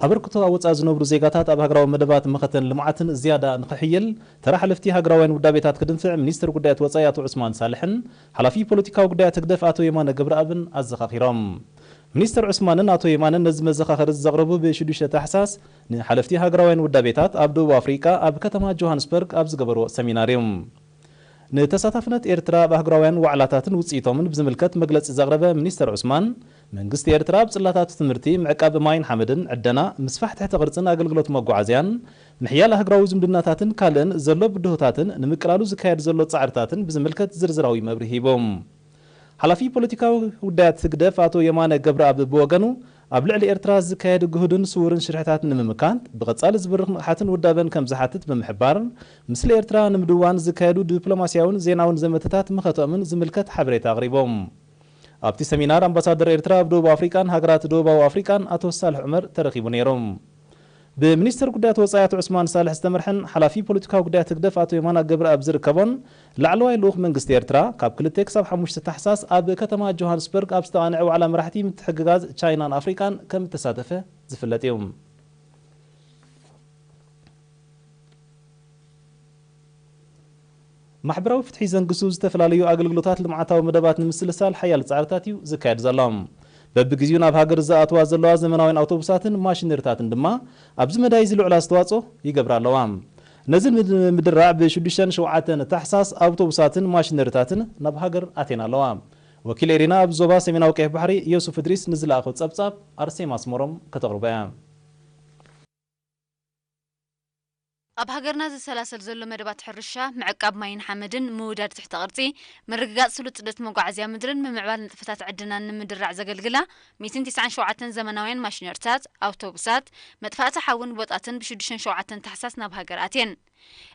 ኣበርክቶ ኣብ ወጻኢ ዝነብሩ ዜጋታት ኣብ ሃገራዊ መደባት መኸተን ልምዓትን ዝያዳ ንኽሕይል፣ ተራ ሓለፍቲ ሃገራውያን ውዳቤታት ክድንፍዕ ሚኒስትር ጉዳያት ወጻኢ ኣቶ ዑስማን ሳልሕን ሓላፊ ፖለቲካዊ ጉዳያት ህግደፍ ኣቶ የማነ ገብረኣብን ኣዘኻኺሮም። ሚኒስትር ዑስማንን ኣቶ የማነን ነዚ መዘኻኸሪ ዘቕረቡ ብሽዱሽተ ታሕሳስ ንሓለፍቲ ሃገራውያን ውዳቤታት ኣብ ደቡብ ኣፍሪቃ ኣብ ከተማ ጆሃንስበርግ ኣብ ዝገበርዎ ሰሚናር እዩ። ንተሳታፍነት ኤርትራ ኣብ ኣህጉራውያን ዋዕላታትን ውጽኢቶምን ብዝምልከት መግለጺ ዘቕረበ ሚኒስተር ዑስማን፣ መንግስቲ ኤርትራ ኣብ ጽላታት ትምህርቲ፣ ምዕቃብ ማይን ሓመድን፣ ዕደና፣ ምስፋሕ ትሕተ ቅርጽን ኣገልግሎት መጓዓዝያን፣ ምሕያል ኣህጉራዊ ዝምድናታትን ካልእን ዘሎ ብድሆታትን ንምቅላሉ ዝካየድ ዘሎ ጻዕርታትን ብዝምልከት ዝርዝራዊ መብርሂ ሂቦም። ሓላፊ ፖለቲካዊ ጉዳያት ህግደፍ ኣቶ የማነ ገብረኣብ ብወገኑ፣ ኣብ ልዕሊ ኤርትራ ዝካየድ ግሁድን ስዉርን ሽርሕታት ንምምካት፣ ብቐጻሊ ዝብርኽ ንቕሓትን ውዳበን ከም ዝሓትት ብምሕባር፣ ምስለ ኤርትራ ንምድዋን ዝካየዱ ዲፕሎማስያውን ዜናውን ዘመተታት ምኸተኦምን ዝምልከት ሓበሬታ ኣቕሪቦም። ኣብቲ ሰሚናር ኣምባሳደር ኤርትራ ኣብ ደቡብ ኣፍሪቃን ሃገራት ደቡባዊ ኣፍሪቃን ኣቶ ሳልሕ ዑመር ተረኺቡ ነይሩ። ብሚኒስትር ጉዳያት ወጻኢ ኣቶ ዑስማን ሳልሕ ዝተመርሐን ሓላፊ ፖለቲካዊ ጉዳያት ህግደፍ ኣቶ የማነ ገብረኣብ ዝርከቦን ላዕለዋይ ልኡኽ መንግስቲ ኤርትራ፣ ካብ ክልተ ክሳብ ሓሙሽተ ታሕሳስ ኣብ ከተማ ጆሃንስበርግ ኣብ ዝተቓንዐ ዋዕላ መራሕቲ ምትሕግጋዝ ቻይናን ኣፍሪቃን ከም እተሳተፈ ዝፍለጥ እዩ። ማሕበራዊ ፍትሒ ዘንግሱ ዝተፈላለዩ ኣገልግሎታት ልምዓታዊ መደባት ንምስልሳል ሓያል ጻዕርታት እዩ ዝካየድ ዘሎ። በብግዜኡ ናብ ሃገር ዝኣትዋ ዘለዋ ዘመናውያን ኣውቶቡሳትን ማሽነሪታትን ድማ ኣብዚ መዳይ እዚ ልዑል ኣስተዋጽኦ ይገብራ ኣለዋ። ነዚ ንምድ-፣ ምድራዕ ብሽዱሽተን ሸውዓተን ታሕሳስ ኣውቶቡሳትን ማሽነሪታትን ናብ ሃገር ኣትየን ኣለዋ። ወኪል ኤሪና ኣብ ዞባ ሰሜናዊ ቀይሕ ባሕሪ ዮሱፍ እድሪስ ንዝለኣኾ ጸብጻብ ኣርሴማ ኣስመሮም ከተቕርቦ እያ። ኣብ ሃገርና ዝሰላሰል ዘሎ መደባት ሕርሻ፣ ምዕቃብ ማይን ሓመድን፣ ምውዳድ ትሕተ ቅርጺ፣ ምርግጋጽ ስሉጥ ስደት መጓዓዝያ ምድርን ምምዕባል ንጥፈታት ዕድናን ንምድራዕ ዘገልግላ ሚእትን ትስዓን ሸውዓተን ዘመናውያን ማሽነሪታት፣ ኣውቶቡሳት፣ መጥፋእቲ ሓውን ቦጣትን ብሽዱሽተን ሸውዓተን ታሕሳስ ናብ ሃገር ኣትየን።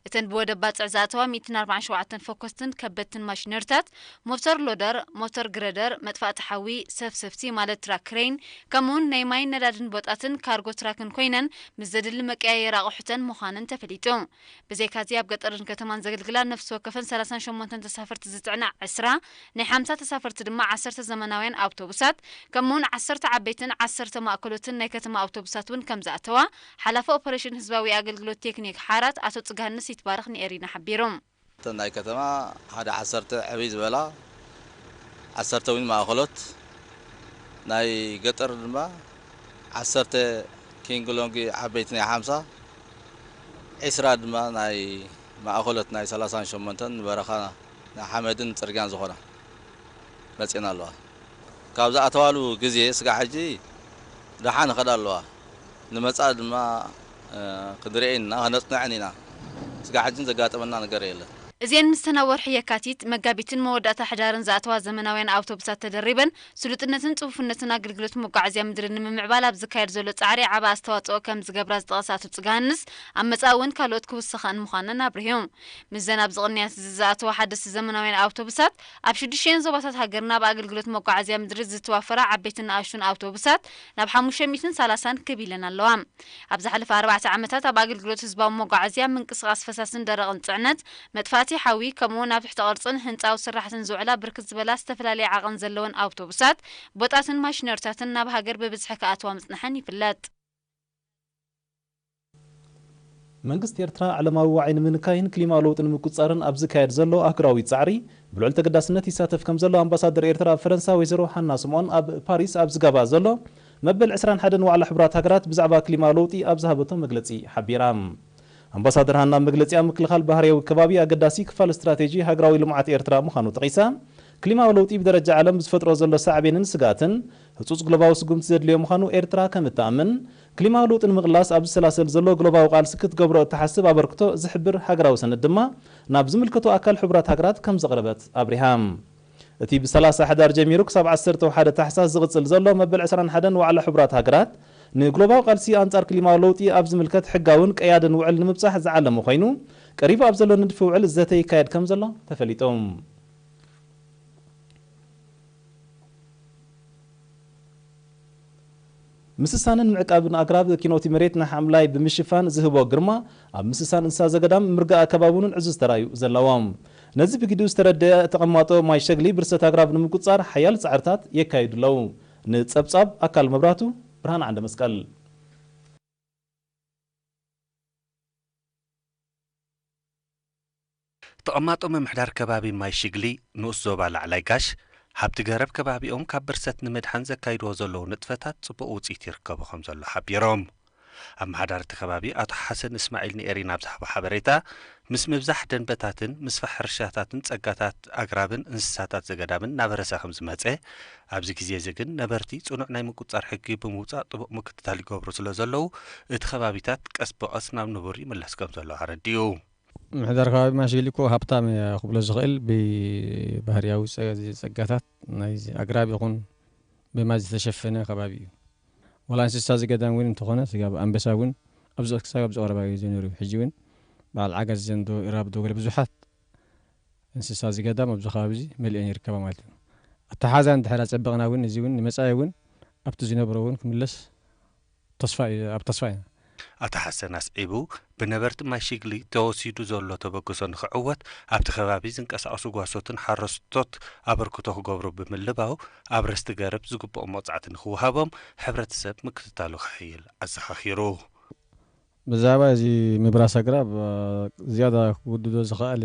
እተን ብወደብ ባጽዕ ዝኣተዋ ሚእትን ኣርባዓን ሸውዓተን ፈኮስትን ከበድትን ማሽነሪታት፣ ሞተር ሎደር፣ ሞተር ግረደር፣ መጥፋእቲ ሓዊ፣ ሰፍሰፍቲ ማለት ትራክ ክሬን፣ ከምኡውን ናይ ማይን ነዳድን ቦጣትን ካርጎ ትራክን ኮይነን፣ ምስ ዘድሊ መቀያየሪ ኣቑሑተን ምዃነን ተፈሊጡ። ብዘይካዚ ኣብ ገጠርን ከተማን ዘገልግላ ነፍሲ ወከፈን ሰላሳን ሸሞንተን ተሳፈርቲ ዝጽዕና ዕስራ፣ ናይ ሓምሳ ተሳፈርቲ ድማ ዓሰርተ ዘመናውያን ኣውቶቡሳት፣ ከምኡውን ዓሰርተ ዓበይትን ዓሰርተ ማእከሎትን ናይ ከተማ ኣውቶቡሳት እውን ከም ዝኣተዋ ሓላፊ ኦፐሬሽን ህዝባዊ ኣገልግሎት ቴክኒክ ሓራት ኣቶ ጽጋሃንስ ይትባረኽ ንኤሪና ሓቢሩ። እተን ናይ ከተማ ሓደ ዓሰርተ ዕብይ ዝበላ፣ ዓሰርተ እውን ማእኸሎት፣ ናይ ገጠር ድማ ዓሰርተ ኪንግ ሎንጊ ዓበይቲ ናይ ሓምሳ፣ ዒስራ ድማ ናይ ማእኸሎት ናይ ሰላሳን ሸሞንተን ንበረኻ ናይ ሓመድን ጽርግያን ዝኾና መጺኤን ኣለዋ። ካብ ዝኣተዋሉ ግዜ ስጋዕ ሕጂ ደሓን ይኸዳ ኣለዋ። ንመጻኢ ድማ፣ እ፣ ክንሪኤን ኢና፣ ከነጽንዐን ኢና። ስጋዕ ሕጂ ዘጋጠመና ነገር የለን። እዚኤን ምስተን ኣብ ወርሒ የካቲት፣ መጋቢትን መወዳእታ ሕዳርን ዝኣተዋ ዘመናውያን ኣውቶቡሳት ተደሪበን፣ ስሉጥነትን ጽፉፍነትን ኣገልግሎት መጓዓዝያ ምድሪ ንምምዕባል ኣብ ዝካየድ ዘሎ ጻዕሪ ዓቢ ኣስተዋጽኦ ከም ዝገብራ ዝጠቐሰ ኣቶ ጽጋሃንስ፣ ኣብ መጻኢ እውን ካልኦት ክውስኻን ምዃነን ኣብሪሁ። ምስዘን ኣብዚ ቅንያት እዚ ዝኣተዋ ሓደስቲ ዘመናውያን ኣውቶቡሳት፣ ኣብ ሽዱሽተን ዞባታት ሃገርና ኣብ ኣገልግሎት መጓዓዝያ ምድሪ ዝተዋፈራ ዓበይትን ንኣሽቱን ኣውቶቡሳት ናብ ሓሙሽተ ሚእትን ሰላሳን ክብ ኢለን ኣለዋ። ኣብ ዝሓለፈ ኣርባዕተ ዓመታት ኣብ ኣገልግሎት ህዝባዊ መጓዓዝያ፣ ምንቅስቓስ ፈሳስን ደረቕን ጽዕነት፣ መጥፋእቲ ሓዊ፣ ከምኡውን ኣብ ትሕተ ቅርጽን ህንጻዊ ስራሕትን ዝውዕላ ብርክት ዝበላ ዝተፈላለየ ዓቐን ዘለወን ኣውቶቡሳት፣ ቦጣትን ማሽነሪታትን ናብ ሃገር ብብዝሒ ክኣትዋ ምጽንሐን ይፍለጥ። መንግስቲ ኤርትራ ዓለማዊ ዋዒ ንምንካይን ክሊማዊ ለውጢ ንምቁጽጻርን ኣብ ዝካየድ ዘሎ ኣህጉራዊ ጻዕሪ ብልዑል ተገዳስነት ይሳተፍ ከም ዘሎ ኣምባሳደር ኤርትራ ኣብ ፈረንሳ ወይዘሮ ሃና ስምኦን ኣብ ፓሪስ ኣብ ዝጋባእ ዘሎ መበል ዕስራን ሓደን ዋዕላ ሕቡራት ሃገራት ብዛዕባ ክሊማዊ ለውጢ ኣብ ዝሃበቶ መግለጺ ሓቢራ። ኣምባሳደር ሃና ኣብ መግለጺኣ፣ ምክልኻል ባህርያዊ ከባቢ ኣገዳሲ ክፋል ስትራቴጂ ሃገራዊ ልምዓት ኤርትራ ምዃኑ ጠቒሳ፣ ክሊማዊ ለውጢ ብደረጃ ዓለም ዝፈጥሮ ዘሎ ሳዕቤንን ስግኣትን ህጹጽ ግሎባዊ ስጉምቲ ዘድልዮ ምዃኑ ኤርትራ ከም እትኣምን፣ ክሊማዊ ለውጢ ንምቕላስ ኣብ ዝሰላሰል ዘሎ ግሎባዊ ቃልሲ ክትገብሮ እትሓስብ ኣበርክቶ ዝሕብር ሃገራዊ ሰነድ ድማ ናብ ዝምልከቶ ኣካል ሕቡራት ሃገራት ከም ዘቕረበት ኣብሪሃ። እቲ ብሰላሳ ሕዳር ጀሚሩ ክሳብ ዓሰርተ ሓደ ታሕሳስ ዝቕጽል ዘሎ መበል ዕስራን ሓደን ዋዕላ ሕቡራት ሃገራት፣ ንግሎባዊ ቃልሲ ኣንጻር ክሊማዊ ለውጢ ኣብ ዝምልከት ሕጋውን ቀያድን ውዕል ንምብጻሕ ዝዓለመ ኮይኑ፣ ቀሪቡ ኣብ ዘሎ ንድፊ ውዕል ዘተ ይካየድ ከም ዘሎ ተፈሊጡ። ምስሳንን ምዕቃብን ኣግራብ ኪኖቲ መሬት ንሓምላይ ብምሽፋን ዝህቦ ግርማ፣ ኣብ ምስሳን እንስሳ ዘገዳም ምርጋእ ኣከባቢ እውን ዕዙዝ ተራ እዩ ዘለዎ። ነዚ ብግዲኡ ዝተረደአ ተቐማጦ ማይ ሸግሊ ብርሰት ኣግራብ ንምቁጽጻር ሓያል ጻዕርታት የካይዱ ኣለዉ። ንጸብጻብ ኣካል መብራቱ፣ ብርሃን ዓንደ መስቀል። ተቐማጦ ምምሕዳር ከባቢ ማይ ሽግሊ ንኡስ ዞባ ላዕላይ ጋሽ፣ ሃብቲ ገረብ ከባቢኦም ካብ ብርሰት ንምድሓን ዘካይድዎ ዘለዉ ንጥፈታት ጽቡቕ ውጽኢት ይርከቦ ከም ዘሎ ሓቢሮም። ኣመሓዳሪ እቲ ከባቢ ኣቶ ሓሰን እስማዒል ንኤሪና ኣብ ዝሃቦ ሓበሬታ፣ ምስ ምብዛሕ ደንበታትን ምስፋሕ ሕርሻታትን ጸጋታት ኣግራብን እንስሳታት ዘገዳምን እናበረሰ ከም ዝመጸ፣ ኣብዚ ግዜ እዚ ግን ነበርቲ ጽኑዕ ናይ ምቁጽጻር ሕጊ ብምውጻእ ጥቡቕ ምክትታል ይገብሩ ስለ ዘለዉ፣ እቲ ከባቢታት ቀስ ብቐስ ናብ ንቡር ይምለስ ከም ዘሎ ኣረዲኡ። ምሕዳር ከባቢ ማሽግሊ እኮ ሃብታም እየ ክብሎ ዝኽእል ብባህርያዊ ጸ-፣ ጸጋታት ናይ ኣግራብ ይኹን ብማይ ዝተሸፈነ ከባቢ እዩ። ዋላ እንስሳ ዘገዳም እውን እንተኾነ ስጋብ ኣንበሳ እውን ኣብዚ ክሳብ ኣብዚ ቀረባ እዩ ዝነሩ። ሕጂ እውን በዓል ዓጋዘን ዶ ኢራብ ዶ ገለ ብዙሓት እንስሳ ዘገዳም ኣብዚ ከባቢ እዚ መሊአን ይርከባ ማለት እዩ። ኣተሓዛ እንድሕር ኣጸበቕና እውን እዚ እውን ንመጻኢ እውን ኣብቲ ዝነብሮ እውን ክምለስ ተስፋ እዩ፣ ኣብ ተስፋ ኢና። ኣቶ ሓሰን ኣስዒቡ፣ ብነበርቲ ማይ ሽግሊ ተወሲዱ ዘሎ ተበግሶ ንኽዕወት ኣብቲ ከባቢ ዝንቀሳቐሱ ጓሶትን ሓረስቶት ኣበርክቶ ክገብሩ ብምልባው፣ ኣብ ረስቲ ገረብ ዝግብኦም መቕጻዕቲ ንኽወሃቦም ሕብረተሰብ ምክትታሉ ከሕይል ኣዘኻኺሩ። ብዛዕባ እዚ ምብራስ ኣግራብ፣ እ፣ ዝያዳ ክውድዶ ዝኸኣለ፣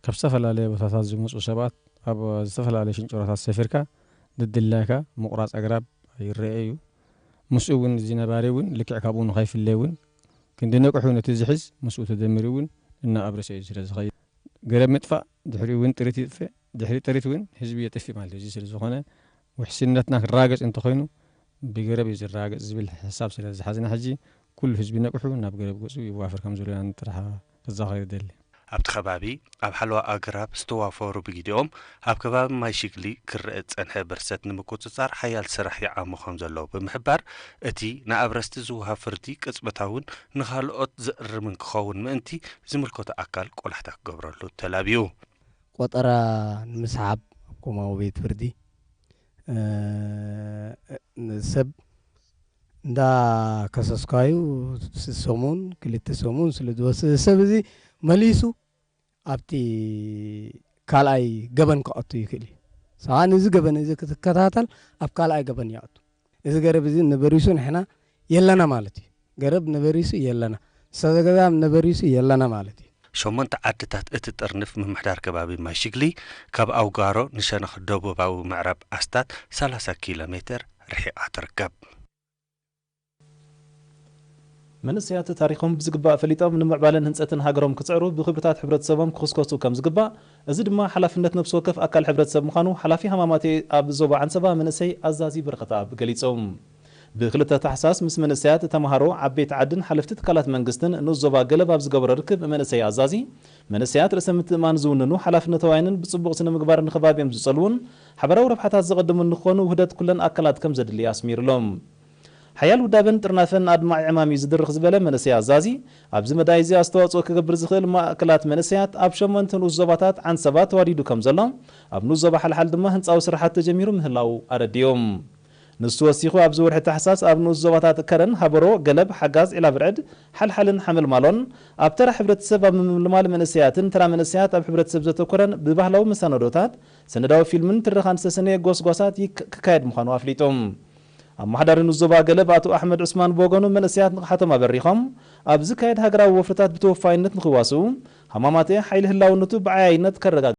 ካብ ዝተፈላለየ ቦታታት ዝመጹ ሰባት ኣብ ዝተፈላለየ ሽንጭሮታት ሰፊርካ ድድላይካ ምቑራጽ ኣግራብ ይረአ እዩ። ምስኡ እውን እዚ ነባሪ እውን ልክዕ ካብኡ ንኸይፍለ እውን ክንዲ ነቅሑ ነቲ ዝሕዝ ምስኡ ተደሚሩ እውን እናኣብረሰ እዩ ስለ ዝኸይድ። ገረብ ምጥፋእ ድሕሪኡ እውን ጥሪት ይጥፍእ፣ ድሕሪ ጥሪት እውን ህዝቢ የጥፍእ ማለት እዩ። እዚ ስለ ዝኾነ ውሕስነትና ክረጋገጽ እንተኾይኑ ብገረብ እዩ ዝረጋገጽ ዝብል ሕሳብ ስለ ዝሓዝና ሕጂ ኩሉ ህዝቢ ነቅሑ ናብ ገረብ ገጹ ይዋፈር ከም ዘሎ ኢና ጥራሕ ከዘኻኽር ይደሊ። ኣብቲ ከባቢ ኣብ ሓለዋ ኣግራብ ዝተዋፈሩ ብጊዲኦም ኣብ ከባቢ ማይ ሽግሊ ክረአ ዝጸንሐ ብርሰት ንምቁጽጻር ሓያል ስራሕ ይዓሙ ከም ዘለዉ ብምሕባር፣ እቲ ንኣብረስቲ ዝወሃብ ፍርዲ ቅጽበታውን ንኻልኦት ዘእርምን ክኸውን ምእንቲ ዝምልከቶ ኣካል ቆላሕታ ክገብረሉ ተላብዩ። ቆጠራ ንምስሓብ ኣብ ኮማዊ ቤት ፍርዲ፣ እ፣ ሰብ እንዳ ከሰስካዩ ሰሙን፣ ክልተ ሰሙን ስለ ዝወስድ፣ ሰብ እዚ መሊሱ ኣብቲ ካልኣይ ገበን ክኣቱ ይኽእል እዩ። ሰብኣን እዚ ገበን እዚ ክትከታተል ኣብ ካልኣይ ገበን ይኣቱ። እዚ ገረብ እዚ ነበሪሱ ንሕና የለና ማለት እዩ። ገረብ ነበሪሱ የለና፣ ሰገዳም ነበሪሱ የለና ማለት እዩ። ሸሞንተ ዓድታት እቲ ጥርንፍ ምምሕዳር ከባቢ ማይ ሽግሊ ካብ ኣውጋሮ ንሸነኽ ደቡባዊ ምዕራብ ኣስታት ሰላሳ ኪሎ ሜትር ርሒቓ ትርከብ። መንእሰያት ታሪኾም ብዝግባእ ፈሊጦም ንምዕባለን ህንጸትን ሃገሮም ክጽዕሩ ብኽብርታት ሕብረተሰቦም ክኹስኮሱ ከም ዝግባእ፣ እዚ ድማ ሓላፍነት ነፍሲ ወከፍ ኣካል ሕብረተሰብ ምዃኑ ሓላፊ ሃማማቴ ኣብ ዞባ ዓንሰባ መንእሰይ ኣዛዚ በረኸተኣብ ገሊጹ። ብክልተ ታሕሳስ ምስ መንእሰያት፣ ተምሃሮ፣ ዓበይቲ ዓድን ሓለፍቲ ትካላት መንግስትን ንኡስ ዞባ ገለብ ኣብ ዝገበሮ ርክብ መንእሰይ ኣዛዚ፣ መንእሰያት ርእሰ ምትእምማን ዝውንኑ፣ ሓላፍነታውያንን ብጽቡቕ ስነ ምግባር ንከባቢኦም ዝጸልዉን ሓበራዊ ረብሓታት ዘቐድሙን ንክኾኑ ውህደት ኩለን ኣካላት ከም ዘድሊ ኣስሚሩሎም። ሓያል ውዳበን ጥርናፈን ኣድማዒ ዕማም እዩ ዝድርኽ ዝበለ መንእሰይ ኣዛዚ፣ ኣብዚ መዳይ እዚ ኣስተዋጽኦ ክገብር ዝኽእል ማእከላት መንእሰያት ኣብ ሸሞንተ ንኡስ ዞባታት ዓንሰባ ተዋዲዱ ከም ዘሎ፣ ኣብ ንኡስ ዞባ ሓልሓል ድማ ህንጻዊ ስራሓት ተጀሚሩ ምህላዉ ኣረዲኡ። ንሱ ወሲኹ ኣብዚ ወርሒ ታሕሳስ ኣብ ንኡስ ዞባታት ከረን፣ ሃበሮ፣ ገለብ፣ ሓጋዝ፣ ዒላብርዕድ፣ ሓልሓልን ሓመልማሎን ኣብ ተራ ሕብረተሰብ ኣብ ምምልማል መንእሰያትን ተራ መንእሰያት ኣብ ሕብረተሰብ ዘተኮረን ብባህላዊ መሰናዶታት፣ ሰነዳዊ ፊልምን ትረኻን ዝተሰነየ ጎስጓሳት ይክ-፣ ክካየድ ምዃኑ ኣፍሊጡ። ኣመሓዳሪ ንኡስ ዞባ ገለብ ኣቶ ኣሕመድ ዑስማን ብወገኑ መንእሰያት ንቕሓቶም ኣበሪኾም ኣብ ዝካየድ ሃገራዊ ወፍርታት ብተወፋይነት ንኽዋስኡ ሃማማተ ሓይሊ ህላውነቱ ብዓያይነት ከረጋግጽ